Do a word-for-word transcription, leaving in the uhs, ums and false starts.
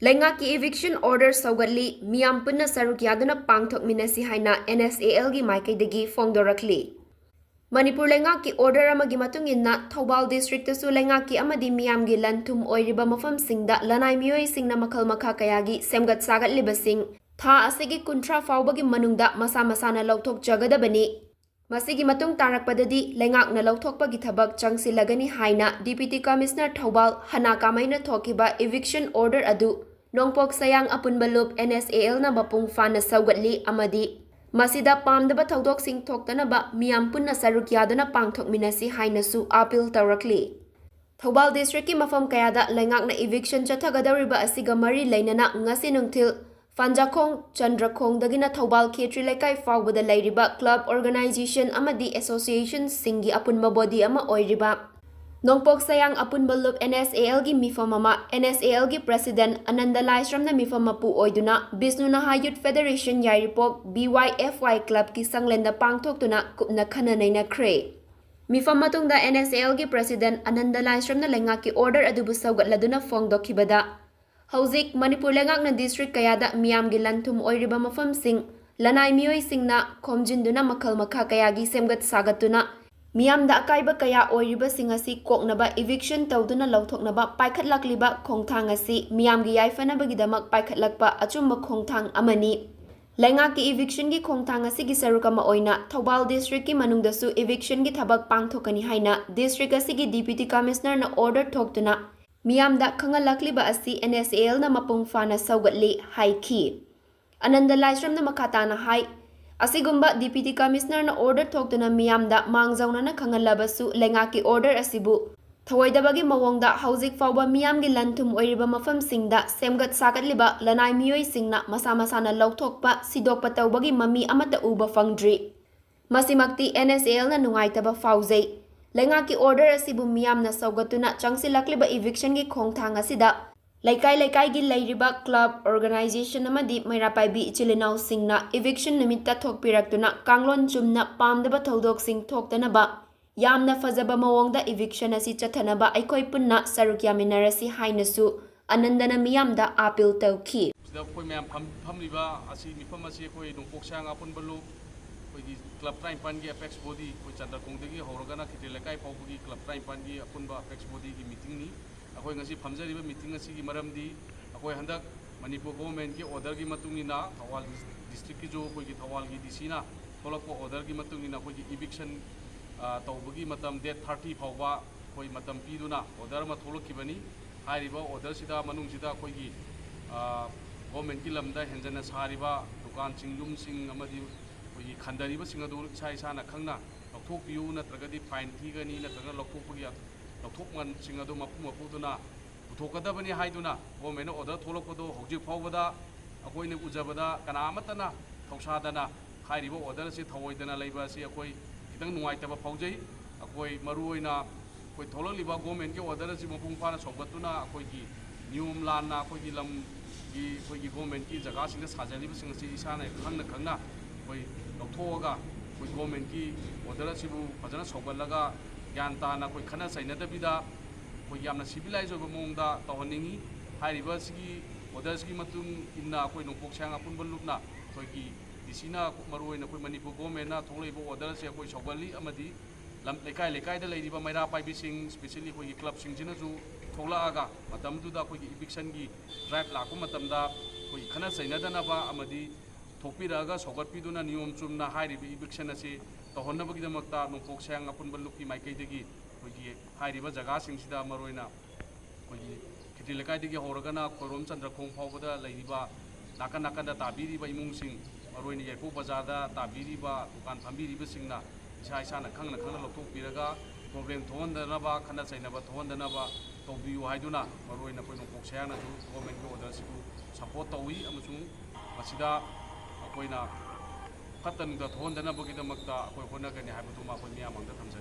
ꯂꯩꯉꯥꯛꯀꯤ eviction order ꯁꯧꯒꯠꯂꯤ, ꯃꯤꯌꯥꯝ ꯄꯨꯟꯅ ꯁꯔꯨꯛ ꯌꯥꯗꯨꯅ ꯄꯥꯡꯊꯣꯛꯃꯤꯟꯅꯁꯤ ꯍꯥꯏꯅ N S A L ꯒꯤ ꯃꯥꯏꯀꯩꯗꯒꯤ ꯐꯣꯡꯗꯣꯔꯛꯂꯤ꯫ ꯃꯅꯤꯄꯨꯔ ꯂꯩꯉꯥꯛꯀꯤ order ꯑꯃꯒꯤ ꯃꯇꯨꯡ ꯏꯟꯅ ꯊꯧꯕꯥꯜ district ꯇꯁꯨ ꯂꯩꯉꯥꯛꯀꯤ ꯑꯃꯗꯤ ꯃꯤꯌꯥꯝꯒꯤ ꯂꯟ ꯊꯨꯝ ꯑꯣꯏꯔꯤꯕ ꯃꯐꯝꯁꯤꯡꯗ ꯂꯅꯥꯏ ꯃꯤꯑꯣꯏꯁꯤꯡꯅ ꯃꯈꯜ ꯃꯈꯥ ꯀꯌꯥꯒꯤ ꯁꯦꯝꯒꯠ ꯁꯥꯒꯠꯂꯤꯕꯁꯤꯡ ꯊꯥ ꯑꯁꯤꯒꯤ ꯀꯨꯟꯊ꯭ꯔꯥ ꯐꯥꯎꯕꯒꯤ ꯃꯅꯨꯡꯗ ꯃꯁꯥ ꯃꯁꯥꯅ ꯂꯧꯊꯣꯛꯆꯒꯗꯕꯅꯤ꯫ ꯃꯁꯤꯒꯤ ꯃꯇꯨꯡ ꯇꯥꯔꯛꯄꯗꯗꯤ ꯂꯩꯉꯥꯛꯅ ꯂꯧꯊꯣꯛꯄꯒꯤ ꯊꯕꯛ ꯆꯪꯁꯤꯜꯂꯒꯅꯤ ꯍꯥꯏꯅ Deputy Commissioner ꯊꯧꯕꯥꯜ ꯍꯅꯥ ꯀꯥꯃꯩꯅ ꯊꯣꯛꯈꯤꯕ eviction order ꯑꯗꯨ ꯅꯣꯡꯄꯣꯛ ꯁꯌꯥꯡ ꯑꯄꯨꯟꯕ ꯂꯨꯞ N S A L ꯅ ꯃꯄꯨꯡ ꯐꯥꯅ ꯁꯧꯒꯠꯂꯤ ꯑꯃꯗꯤ ꯃꯁꯤꯗ ꯄꯥꯝꯗꯕ ꯊꯧꯗꯣꯛꯁꯤꯡ ꯊꯣꯛꯇꯅꯕ ꯃꯤꯌꯥꯝ ꯄꯨꯟꯅ ꯁꯔꯨꯛ ꯌꯥꯗꯨꯅ ꯄꯥꯡꯊꯣꯛꯃꯤꯟꯅꯁꯤ ꯍꯥꯏꯅꯁꯨ appeal ꯇꯧꯔꯛꯂꯤ꯫ ꯊꯧꯕꯥꯜ district ꯀꯤ ꯃꯐꯝ ꯀꯌꯥꯗ ꯂꯩꯉꯥꯛꯅ eviction ꯆꯠꯊꯒꯗꯧꯔꯤꯕ ꯑꯁꯤꯒ ꯃꯔꯤ ꯂꯩꯅꯅ ꯉꯁꯤ ꯅꯨꯡꯊꯤꯜ ꯐꯟꯖꯥꯈꯣꯡ ꯆꯟꯗ꯭ꯔꯈꯣꯡꯗꯒꯤꯅ ꯊꯧꯕꯥꯜ ꯈꯦꯇ꯭ꯔꯤ ꯂꯩꯀꯥꯏ ꯐꯥꯎꯕꯗ ꯂꯩꯔꯤꯕ club, organisation ꯑꯃꯗꯤ association ꯁꯤꯡꯒꯤ ꯑꯄꯨꯟꯕ body ꯑꯃ ꯑꯣꯏꯔꯤꯕ ꯅꯣꯡꯄꯣꯛ ꯁꯌꯥꯡ ꯑꯄꯨꯟꯕ ꯂꯨꯞ N S A L ꯒꯤ ꯃꯤꯐꯝ ꯑꯃ N S A L ꯒꯤ president ꯑꯅꯟꯗ ꯂꯥꯏꯁ꯭ꯔꯝꯅ ꯃꯤꯐꯝ ꯃꯄꯨ ꯑꯣꯏꯗꯨꯅ ꯕꯤꯁꯅꯨ ꯅꯍꯥ Youth Federation ꯌꯥꯏꯔꯤꯄꯣꯛ B Y F Y club ꯀꯤ ꯁꯪꯂꯦꯟꯗ ꯄꯥꯡꯊꯣꯛꯇꯨꯅ ꯀꯨꯞꯅ ꯈꯟꯅ ꯅꯩꯅꯈ꯭ꯔꯦ꯫ ꯃꯤꯐꯝ ꯃꯇꯨꯡꯗ N S A L ꯒꯤ president ꯑꯅꯟꯗ ꯂꯥꯏꯁ꯭ꯔꯝꯅ ꯂꯩꯉꯥꯛꯀꯤ order ꯑꯗꯨꯕꯨ ꯁꯧꯒꯠꯂꯗꯨꯅ ꯐꯣꯡꯗꯣꯛꯈꯤꯕꯗ, ꯍꯧꯖꯤꯛ ꯃꯅꯤꯄꯨꯔ ꯂꯩꯉꯥꯛꯅ district ꯀꯌꯥꯗ ꯃꯤꯌꯥꯝꯒꯤ ꯂꯟ ꯊꯨꯝ ꯑꯣꯏꯔꯤꯕ ꯃꯐꯝꯁꯤꯡ ꯂꯅꯥꯏ ꯃꯤꯑꯣꯏꯁꯤꯡꯅ ꯈꯣꯝꯖꯤꯟꯗꯨꯅ ꯃꯈꯜ ꯃꯈꯥ ꯀꯌꯥꯒꯤ ꯁꯦꯝꯒꯠ ꯁꯥꯒꯠꯇꯨꯅ ꯃꯤꯌꯥꯝꯗ ꯑꯀꯥꯏꯕ ꯀꯌꯥ ꯑꯣꯏꯔꯤꯕꯁꯤꯡ ꯑꯁꯤ ꯀꯣꯛꯅꯕ eviction ꯇꯧꯗꯨꯅ ꯂꯧꯊꯣꯛꯅꯕ ꯄꯥꯏꯈꯠꯂꯛꯂꯤꯕ ꯈꯣꯡꯊꯥꯡ ꯑꯁꯤ ꯃꯤꯌꯥꯝꯒꯤ ꯌꯥꯏꯐꯅꯕꯒꯤꯗꯃꯛ ꯄꯥꯏꯈꯠꯂꯛꯄ ꯑꯆꯨꯝꯕ ꯈꯣꯡꯊꯥꯡ ꯑꯃꯅꯤ꯫ ꯂꯩꯉꯥꯛꯀꯤ eviction ꯒꯤ ꯈꯣꯡꯊꯥꯡ ꯑꯁꯤꯒꯤ ꯁꯔꯨꯛ ꯑꯃ ꯑꯣꯏꯅ ꯊꯧꯕꯥꯜ district ꯀꯤ ꯃꯅꯨꯡꯗꯁꯨ eviction ꯒꯤ ꯊꯕꯛ ꯄꯥꯡꯊꯣꯛꯀꯅꯤ ꯍꯥꯏꯅ district ꯑꯁꯤꯒꯤ Deputy Commissioner ꯅ order ꯊꯣꯛꯇꯨꯅ ꯃꯤꯌꯥꯝꯗ ꯈꯪꯍꯜꯂꯛꯂꯤꯕ ꯑꯁꯤ N S A L ꯅ ꯃꯄꯨꯡ ꯐꯥꯅ ꯁꯧꯒꯠꯂꯤ ꯍꯥꯏꯈꯤ꯫ ꯑꯅꯟꯗ ꯂꯥꯏꯁ꯭ꯔꯝꯅ ꯃꯈꯥ ꯇꯥꯅ ꯍꯥꯏ, ꯑꯁꯤꯒꯨꯝꯕ Deputy Commissioner ꯅ order ꯊꯣꯛꯇꯨꯅ ꯃꯤꯌꯥꯝꯗ ꯃꯥꯡꯖꯧꯅꯅ ꯈꯪꯍꯜꯂꯕꯁꯨ ꯂꯩꯉꯥꯛꯀꯤ order ꯑꯁꯤꯕꯨ ꯊꯧꯑꯣꯏꯗꯕꯒꯤ ꯃꯑꯣꯡꯗ ꯍꯧꯖꯤꯛ ꯐꯥꯎꯕ ꯃꯤꯌꯥꯝꯒꯤ ꯂꯟ ꯊꯨꯝ ꯑꯣꯏꯔꯤꯕ ꯃꯐꯝꯁꯤꯡꯗ ꯁꯦꯝꯒꯠ ꯁꯥꯒꯠꯂꯤꯕ ꯂꯅꯥꯏ ꯃꯤꯑꯣꯏꯁꯤꯡꯅ ꯃꯁꯥ ꯃꯁꯥꯅ ꯂꯧꯊꯣꯛꯄ, ꯁꯤꯗꯣꯛꯄ ꯇꯧꯕꯒꯤ ꯃꯃꯤ ꯑꯃꯠꯇ ꯎꯕ ꯐꯪꯗ꯭ꯔꯤ꯫ ꯃꯁꯤꯃꯛꯇꯤ N S A L ꯅ ꯅꯨꯡꯉꯥꯏꯇꯕ ꯐꯥꯎꯖꯩ꯫ ꯂꯩꯉꯥꯛꯀꯤ order ꯑꯁꯤꯕꯨ ꯃꯤꯌꯥꯝꯅ ꯁꯧꯒꯠꯇꯨꯅ ꯆꯪꯁꯤꯜꯂꯛꯂꯤꯕ eviction ꯒꯤ ꯈꯣꯡꯊꯥꯡ ꯑꯁꯤꯗ ꯂꯩꯀꯥꯏ ꯂꯩꯀꯥꯏꯒꯤ ꯂꯩꯔꯤꯕ club, organisation ꯑꯃꯗꯤ ꯃꯩꯔꯥ ꯄꯥꯏꯕꯤ ꯏꯆꯤꯜ ꯏꯅꯥꯎꯁꯤꯡꯅ eviction ꯅꯨꯃꯤꯠꯇ ꯊꯣꯛꯄꯤꯔꯛꯇꯨꯅ ꯀꯥꯡꯂꯣꯟ ꯆꯨꯝꯅ ꯄꯥꯝꯗꯕ ꯊꯧꯗꯣꯛꯁꯤꯡ ꯊꯣꯛꯇꯅꯕ ꯌꯥꯝꯅ ꯐꯖꯕ ꯃꯑꯣꯡꯗ eviction ꯑꯁꯤ ꯆꯠꯊꯅꯕ ꯑꯩꯈꯣꯏ ꯄꯨꯟꯅ ꯁꯔꯨꯛ ꯌꯥꯃꯤꯟꯅꯔꯁꯤ ꯍꯥꯏꯅꯁꯨ ꯑꯅꯟꯗꯅ ꯃꯤꯌꯥꯝꯗ ꯑꯥꯄꯤꯜ ꯇꯧꯈꯤ꯫ ꯁꯤꯗ ꯑꯩꯈꯣꯏ ꯃꯌꯥꯝ ꯐꯝ- ꯐꯝꯂꯤꯕ ꯑꯁꯤ, ꯃꯤꯐꯝ ꯑꯁꯤ ꯑꯩꯈꯣꯏ ꯅꯣꯡꯄꯣꯛ ꯁꯌꯥꯡ ꯑꯄꯨꯟꯕ ꯂꯨꯞ, ꯑꯩꯈꯣꯏꯒꯤ ꯀ꯭ꯂꯕ ꯇꯔꯥꯅꯤꯄꯥꯟꯒꯤ ꯑꯦꯄꯦꯛꯁ ꯕꯣꯗꯤ, ꯑꯩꯈꯣꯏ ꯆꯟꯗ꯭ꯔꯈꯣꯡꯗꯒꯤ ꯍꯧꯔꯒꯅ ꯈꯦꯇ꯭ꯔꯤ ꯂꯩꯀꯥꯏ ꯐꯥꯎꯕꯒꯤ ꯀ꯭ꯂꯕ ꯇꯔꯥꯅꯤꯄꯥꯟꯒꯤ ꯑꯄꯨꯟꯕ ꯑꯦꯄꯦꯛꯁ ꯕꯣꯗꯤꯒꯤ ꯃꯤꯇꯤꯡꯅꯤ꯫ ꯑꯩꯈꯣꯏ ꯉꯁꯤ ꯐꯝꯖꯔꯤꯕ ꯃꯤꯇꯤꯡ ꯑꯁꯤꯒꯤ ꯃꯔꯝꯗꯤ, ꯑꯩꯈꯣꯏ ꯍꯟꯗꯛ ꯃꯅꯤꯄꯨꯔ ꯒꯣꯚꯔꯟꯃꯦꯟꯠꯀꯤ ꯑꯣꯔꯗꯔꯒꯤ ꯃꯇꯨꯡ ꯏꯟꯅ ꯊꯧꯕꯥꯜ ꯗꯤꯁꯇ꯭ꯔꯤꯛꯀꯤꯁꯨ, ꯑꯩꯈꯣꯏꯒꯤ ꯊꯧꯕꯥꯜꯒꯤ ꯗꯤ ꯁꯤꯅ ꯊꯣꯛꯂꯛꯄ ꯑꯣꯔꯗꯔꯒꯤ ꯃꯇꯨꯡ ꯏꯟꯅ ꯑꯩꯈꯣꯏꯒꯤ ꯏꯚꯤꯛꯁꯟ, ꯑ, ꯇꯧꯕꯒꯤ ꯃꯇꯝ ꯗꯦꯠ ꯊꯥꯔꯇꯤ ꯐꯥꯎꯕ ꯑꯩꯈꯣꯏ ꯃꯇꯝ ꯄꯤꯗꯨꯅ ꯑꯣꯔꯗꯔ ꯑꯃ ꯊꯣꯛꯂꯛꯈꯤꯕꯅꯤ꯫ ꯍꯥꯏꯔꯤꯕ ꯑꯣꯔꯗꯔꯁꯤꯗ ꯃꯅꯨꯡꯁꯤꯗ ꯑꯩꯈꯣꯏꯒꯤ, ꯑ, ꯒꯣꯚꯔꯟꯃꯦꯟꯠꯀꯤ ꯂꯝꯗ ꯍꯦꯟꯖꯟꯅ ꯁꯥꯔꯤꯕ ꯗꯨꯀꯥꯟꯁꯤꯡ, ꯌꯨꯝꯁꯤꯡ ꯑꯃꯗꯤ ꯑꯩꯈꯣꯏꯒꯤ ꯈꯟꯊꯔꯤꯕꯁꯤꯡ ꯑꯗꯨ ꯏꯁꯥ ꯏꯁꯥꯅ ꯈꯪꯅ ꯂꯧꯊꯣꯛꯄꯤꯌꯨ, ꯅꯠꯇ꯭ꯔꯒꯗꯤ ꯐꯥꯏꯟ ꯊꯤꯒꯅꯤ, ꯅꯠꯇ꯭ꯔꯒꯅ ꯂꯧꯊꯣꯛꯄꯒꯤ ꯂꯧꯊꯣꯛꯃꯜꯁꯤꯡ ꯑꯗꯨ ꯃꯄꯨ ꯃꯄꯨꯗꯨꯅ ꯄꯨꯊꯣꯛꯀꯗꯕꯅꯤ ꯍꯥꯏꯗꯨꯅ ꯒꯣꯚꯔꯟꯃꯦꯟꯠꯅ ꯑꯣꯔꯗꯔ ꯊꯣꯛꯂꯛꯄꯗꯣ ꯍꯧꯖꯤꯛ ꯐꯥꯎꯕꯗ ꯑꯩꯈꯣꯏꯅ ꯎꯖꯕꯗ ꯀꯅꯥ ꯑꯃꯠꯇꯅ ꯊꯧꯁꯥꯗꯅ ꯍꯥꯏꯔꯤꯕ ꯑꯣꯔꯗꯔ ꯑꯁꯤ ꯊꯧꯑꯣꯏꯗꯅ ꯂꯩꯕ ꯑꯁꯤ ꯑꯩꯈꯣꯏ ꯈꯤꯇꯪ ꯅꯨꯡꯉꯥꯏꯇꯕ ꯐꯥꯎꯖꯩ꯫ ꯑꯩꯈꯣꯏ ꯃꯔꯨꯑꯣꯏꯅ ꯑꯩꯈꯣꯏ ꯊꯣꯛꯂꯛꯂꯤꯕ ꯒꯣꯚꯔꯟꯃꯦꯟꯠꯀꯤ ꯑꯣꯔꯗꯔ ꯑꯁꯤ ꯃꯄꯨꯡ ꯐꯥꯅ ꯁꯧꯒꯠꯇꯨꯅ ꯑꯩꯈꯣꯏꯒꯤ ꯅꯤꯌꯣꯝ ꯂꯥꯟꯅ ꯑꯩꯈꯣꯏꯒꯤ ꯂꯝꯒꯤ, ꯑꯩꯈꯣꯏꯒꯤ ꯒꯣꯚꯔꯟꯃꯦꯟꯠꯀꯤ ꯖꯒꯥꯁꯤꯡꯗ ꯁꯥꯖꯔꯤꯕꯁꯤꯡ ꯑꯁꯤ ꯏꯁꯥꯅ ꯈꯪꯅ ꯈꯪꯅ ꯑꯩꯈꯣꯏ ꯂꯧꯊꯣꯛꯑꯒ ꯑꯩꯈꯣꯏ ꯒꯣꯚꯔꯟꯃꯦꯟꯠꯀꯤ ꯑꯣꯔꯗꯔ ꯑꯁꯤꯕꯨ ꯐꯖꯅ ꯁꯧꯒꯠꯂꯒ ꯒ꯭ꯌꯥꯟ ꯇꯥꯅ ꯑꯩꯈꯣꯏ ꯈꯠꯅ ꯆꯩꯅꯗꯕꯤꯗ ꯑꯩꯈꯣꯏ ꯌꯥꯝꯅ ꯁꯤꯚꯤꯂꯥꯏꯖ ꯑꯣꯏꯕ ꯃꯑꯣꯡꯗ ꯇꯧꯍꯟꯅꯤꯡꯉꯤ꯫ ꯍꯥꯏꯔꯤꯕ ꯑꯁꯤꯒꯤ ꯑꯣꯔꯗꯔꯁꯤꯒꯤ ꯃꯇꯨꯡ ꯏꯟꯅ ꯑꯩꯈꯣꯏ ꯅꯣꯡꯄꯣꯛ ꯁꯌꯥꯡ ꯑꯄꯨꯟꯕ ꯂꯨꯞꯅ ꯑꯩꯈꯣꯏꯒꯤ ꯗꯤ ꯁꯤꯅ ꯃꯔꯨꯑꯣꯏꯅ ꯑꯩꯈꯣꯏ ꯃꯅꯤꯄꯨꯔ ꯒꯣꯚꯔꯟꯃꯦꯟꯠꯅ ꯊꯣꯛꯂꯛꯏꯕ ꯑꯣꯔꯗꯔ ꯑꯁꯦ ꯑꯩꯈꯣꯏ ꯁꯧꯒꯠꯂꯤ ꯑꯃꯗꯤ ꯂꯝ, ꯂꯩꯀꯥꯏ ꯂꯩꯀꯥꯏꯗ ꯂꯩꯔꯤꯕ ꯃꯩꯔꯥ ꯄꯥꯏꯕꯤꯁꯤꯡ, ꯏꯁꯄꯤꯁꯦꯜꯂꯤ ꯑꯩꯈꯣꯏꯒꯤ ꯀ꯭ꯂꯕꯁꯤꯡꯁꯤꯅꯁꯨ ꯊꯣꯛꯂꯛꯑꯒ ꯃꯇꯝꯗꯨꯗ ꯑꯩꯈꯣꯏꯒꯤ ꯏꯚꯤꯛꯁꯟꯒꯤ ꯗ꯭ꯔꯥꯏꯚ ꯂꯥꯛꯄ ꯃꯇꯝꯗ ꯑꯩꯈꯣꯏꯒꯤ ꯈꯠꯅ ꯆꯩꯅꯗꯅꯕ ꯑꯃꯗꯤ ꯊꯣꯛꯄꯤꯔꯛꯑꯒ ꯁꯧꯒꯠꯄꯤꯗꯨꯅ ꯅꯤꯌꯣꯝ ꯆꯨꯝꯅ ꯍꯥꯏꯔꯤꯕ ꯏꯚꯤꯛꯁꯟ ꯑꯁꯤ ꯇꯧꯍꯟꯅꯕꯒꯤꯗꯃꯛꯇ ꯅꯣꯡꯄꯣꯛ ꯁꯌꯥꯡ ꯑꯄꯨꯟꯕ ꯂꯨꯞꯀꯤ ꯃꯥꯏꯀꯩꯗꯒꯤ ꯑꯩꯈꯣꯏꯒꯤ ꯍꯥꯏꯔꯤꯕ ꯖꯒꯥꯁꯤꯡꯁꯤꯗ ꯃꯔꯨꯑꯣꯏꯅ ꯑꯩꯈꯣꯏꯒꯤ ꯈꯦꯇ꯭ꯔꯤ ꯂꯩꯀꯥꯏꯗꯒꯤ ꯍꯧꯔꯒꯅ ꯈꯣꯏꯔꯣꯝ ꯆꯟꯗ꯭ꯔꯈꯣꯡ ꯐꯥꯎꯕꯗ ꯂꯩꯔꯤꯕ ꯅꯥꯀꯟ ꯅꯥꯀꯟꯗ ꯇꯥꯕꯤꯔꯤꯕ ꯏꯃꯨꯡꯁꯤꯡ, ꯃꯔꯨꯑꯣꯏꯅ ꯌꯥꯏꯔꯤꯄꯣꯛ ꯕꯖꯥꯔꯗ ꯇꯥꯕꯤꯔꯤꯕ ꯗꯨꯀꯥꯟ ꯐꯝꯕꯤꯔꯤꯕꯁꯤꯡꯅ ꯏꯁꯥ ꯏꯁꯥꯅ ꯈꯪꯅ ꯈꯪꯅ ꯂꯧꯊꯣꯛꯄꯤꯔꯒ ꯄ꯭ꯔꯣꯕ꯭ꯂꯦꯝ ꯊꯣꯛꯍꯟꯗꯅꯕ, ꯈꯠꯅ ꯆꯩꯅꯕ ꯊꯣꯛꯍꯟꯗꯅꯕ ꯇꯧꯕꯤꯌꯨ ꯍꯥꯏꯗꯨꯅ ꯃꯔꯨꯑꯣꯏꯅ ꯑꯩꯈꯣꯏ ꯅꯣꯡꯄꯣꯛ ꯁꯌꯥꯡꯅꯁꯨ ꯒꯣꯚꯔꯟꯃꯦꯟꯠꯀꯤ ꯑꯣꯔꯗꯔꯁꯤꯕꯨ ꯁꯄꯣꯔꯠ ꯇꯧꯏ ꯑꯃꯁꯨꯡ ꯃꯁꯤꯗ ꯑꯩꯈꯣꯏꯅ ꯐꯠꯇ ꯅꯨꯡꯗ ꯊꯣꯛꯍꯟꯗꯅꯕꯒꯤꯗꯃꯛꯇ ꯑꯩꯈꯣꯏ ꯍꯣꯠꯅꯒꯅꯤ ꯍꯥꯏꯕꯗꯨꯃ ꯑꯩꯈꯣꯏ ꯃꯤꯌꯥꯝ ꯃꯥꯡꯗ ꯊꯝꯖꯒꯦ꯫